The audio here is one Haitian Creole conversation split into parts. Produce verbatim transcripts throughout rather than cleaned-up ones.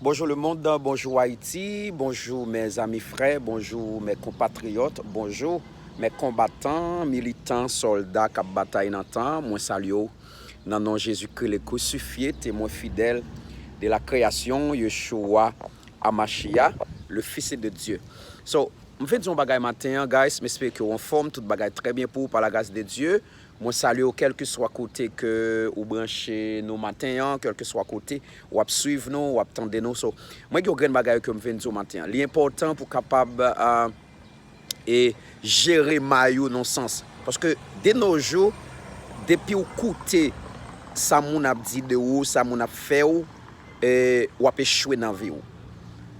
Bonjour le monde, bonjour Haïti, bonjour mes amis frères, bonjour mes compatriotes, bonjour mes combattants, militants, soldats k ap batay nan tan. Mwen salye w nan non Jezikri le Crucifié, témoin fidèle de la création, Yeshua Amashia, le Fils de Dieu. So, m vin di yon bagay maten an, guys, m espere ke w anfòm, tout bagay trè byen pou ou, par la grâce de Dieu. Mwen salye w kèlkeswa kote ke ou branche nou maten an, kèlkeswa kote w ap swiv nou, w ap tande nou. So, mwen gen yon grenn bagay ke m vin di w maten an. Li enpòtan pou w kapab, ah, e jere may ou nan sans. Paske de nos jours, depi w koute sa moun ap di de ou, sa moun ap fè w, e, w ap echwe nan vi w.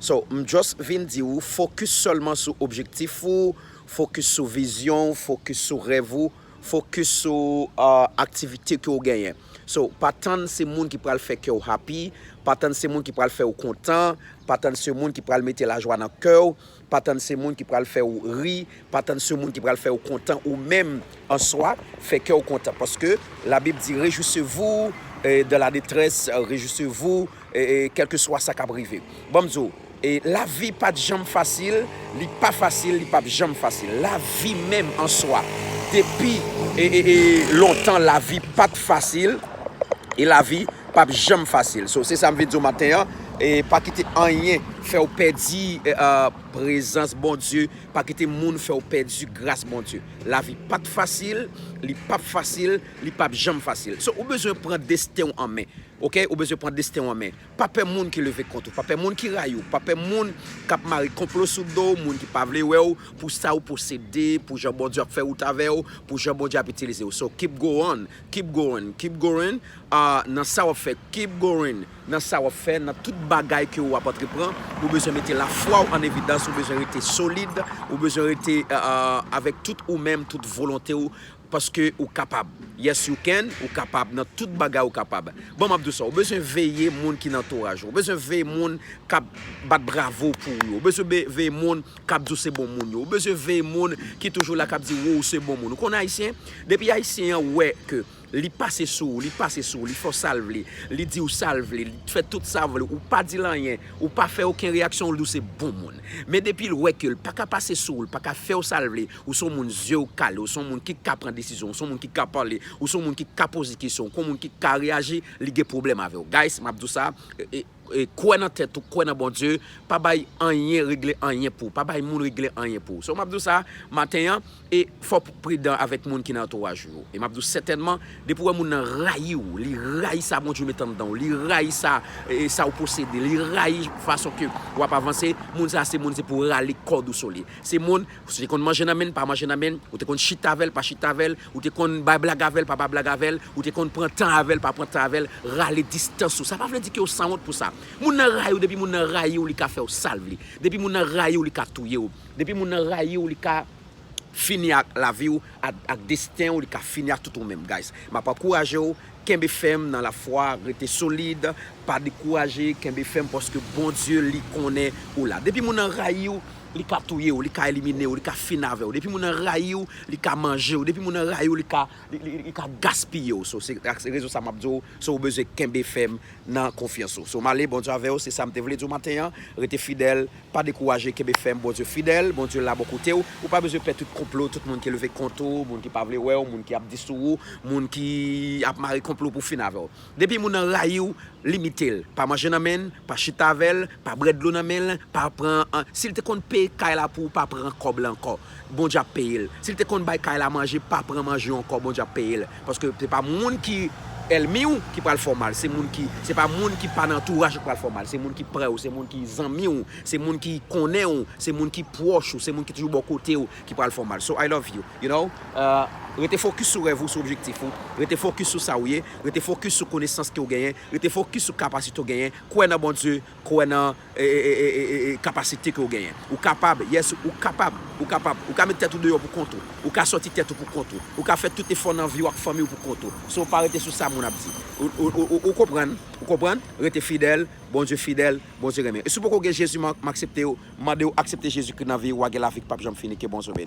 So, m just vin di w, focus sèlman sou objektif ou, focus sou vizyon w, focus sou rèv ou, focus sou, uh, aktivite ke w genyen. So, pa tann se moun ki pral fè kè w happy, pa tann se moun ki pral fè w kontan, pa tann se moun ki pral mete lajwa nan kè w, pa tann se moun ki pral fè w ri, pa tann se moun ki pral fè w kontan, ou menm an swa, fè kè w kontan. Paske Labib di, réjouissez-vous, eh, dans la détresse, eh, réjouissez-vous, eh, eh, kèlkeswa sa k ap rive. Ban m di w, e lavi pa t janm fasil, li pa fasil, li p ap janm fasil. Lavi menm an swa, depi, e, e, e, lontan, lavi pa t fasil, e lavi p ap janm fasil. So, se sa m vin di w maten an, e pa kite anyen fè w pèdi, e, a, prezans Bondye, pa kite moun fè w pèdi gras Bondye. Lavi pa t fasil, li p ap fasil, li p ap janm fasil. So, ou bezwen pran desten w an men. Oke, ou bezwen pran desten w an men. Pa pè moun ki leve kont ou, pa pè moun ki rayi w, pa pè moun k ap mare konplo sou do w, moun ki pa vle wè w pou sa ou posede, pou jan Bondye ap fè wout avè w, pou jan Bondye ap itilize w. So, keep going, keep going, keep going, ah, nan sa w ap fè, keep going, nan sa w ap fè, nan tout bagay ke w ap antreprann, ou bezwen mete lafwa w an evidans, ou bezwen rete solid, ou bezwen rete, ah, ah, avèk tout ou menm, tout volonte w, paske ou kapab. Yes, you can, ou kapab, nan tout bagay ou kapab. Bon, m ap di w sa, ou bezwen veye moun ki nan antouraj ou, ou bezwen veye moun k ap bat bravo pou ou yo, ou bezwen be-, veye moun k ap di w se bon moun yo, ou bezwen veye moun ki toujou la k ap di, "Wo, ou se bon moun." Ou konn Ayisyen, depi Ayisyen an wè ke li pase sou ou, li pase sou ou, li fè w sa l vle, li di w sa l vle, li fè tout sa l vle, ou pa di l anyen, ou pa fè okenn reyaksyon, li di w se bon moun. Men depi l wè ke l pa ka pase sou ou, l pa ka fè w sa l vle, ou se yon moun zye w kale, ou se yon moun ki ka pran desizyon, ou se yon moun ki ka pale, ou se yon moun ki ka poze kesyon, ou se yon moun ki ka reyaji, li gen pwoblèm avè w. Guys, m ap di w sa, e, e, e, kwè nan tèt ou, kwè nan Bondye, pa bay anyen regle anyen pou ou, pa bay moun regle anyen pou ou. So, m ap di w sa maten an, e fò w pridan avèk moun ki nan antouraj ou yo. E m ap di w sètènman, depi w wè moun nan rayi w, li rayi sa Bondye met anndan w, li rayi sa, e, sa w posede, li rayi fason ke w ap avanse, moun sa se moun se pou w rale kòd ou sou li. Se moun, si w te konn manje nan men l, pa manje nan men l, ou te konn chita avè l, pa chita avè l, ou te konn bay blag avè l, pa bay blag avè l, ou te konn pran tan avè l, pa pran tan avè l, rale distans ou. Sa pa vle di ke w sanwont pou sa. Moun nan rayi w, depi moun nan rayi w, li ka fè w sa l vle. Depi moun nan rayi w, li ka touye w. Depi moun nan rayi w, li ka fini ak lavi w, ak, ak desten w, li ka fini ak tout ou menm, guys. M ap ankouraje w, kenbe fèm nan lafwa, rete solid, pa dekouraje, kenbe fèm paske Bondye, li konnen ou la. Depi moun nan rayi w, li ka touye w, li ka elimine w, li ka fin avè w. Depi moun nan rayi w, li ka manje w. Depi moun nan rayi w, li ka, li, li, li ka gaspiye w. So, se ak rezon sa m ap di w, so, ou bezwen kenbe fèm nan konfyans ou. So, m ale, Bondye avè w, se sa m te vle di w maten an. Rete fidèl, pa dekouraje, kenbe fèm, Bondye fidèl, Bondye la bò kote w. Ou pa bezwen pè tout konplo, tout moun ki leve kont ou, moun ki pa vle wè w, moun ki ap di sou ou, moun ki ap mare konplo pou fin avè w. Depi moun nan rayi w, limite l. Pa manje nan men l, pa chita avè l, pa bwè dlo nan men l, pa pran, an, si l te konn peye kay la pou ou, pa pran kòb la ankò. Bondye ap peye l. Si l te konn bay kay la manje, pa pran manje ankò, Bondye ap peye l. Paske se pa moun ki ènmi w ki pral fè w mal, se moun ki, se pa moun ki pa nan antouraj ou ki pral fè w mal, se moun ki prè w, se moun ki zanmi w, se moun ki konnen w, se moun ki pwòch ou, se moun ki toujou bò kote w ki pral fè w mal. So, I love you, you know? Uh, rete focus sou rèv ou, sou objektif ou, rete focus sou sa w ye, rete focus sou konesans ke w genyen, rete focus sou kapasite w genyen, kwè nan Bondye, kwè nan, e, e, kapasite ke w genyen. Ou kapab, yes, ou kapab, ou kapab. Ou ka met tèt ou deyò pou kont ou. Ou ka sòti tèt ou pou kont ou. Ou ka fè tout efò nan vi w ak fanmi w pou kont ou. So, pa rete sou sa moun ap di. Ou, ou, ou, ou, ou konprann? Ou konprann? Rete fidèl, Bondye fidèl, Bondye renmen. E si w poko gen Jezi, m, m aksepte w, mande w aksepte Jezikri nan vi w, w a gen lavi k p ap janm fini, ke Bondye benyen.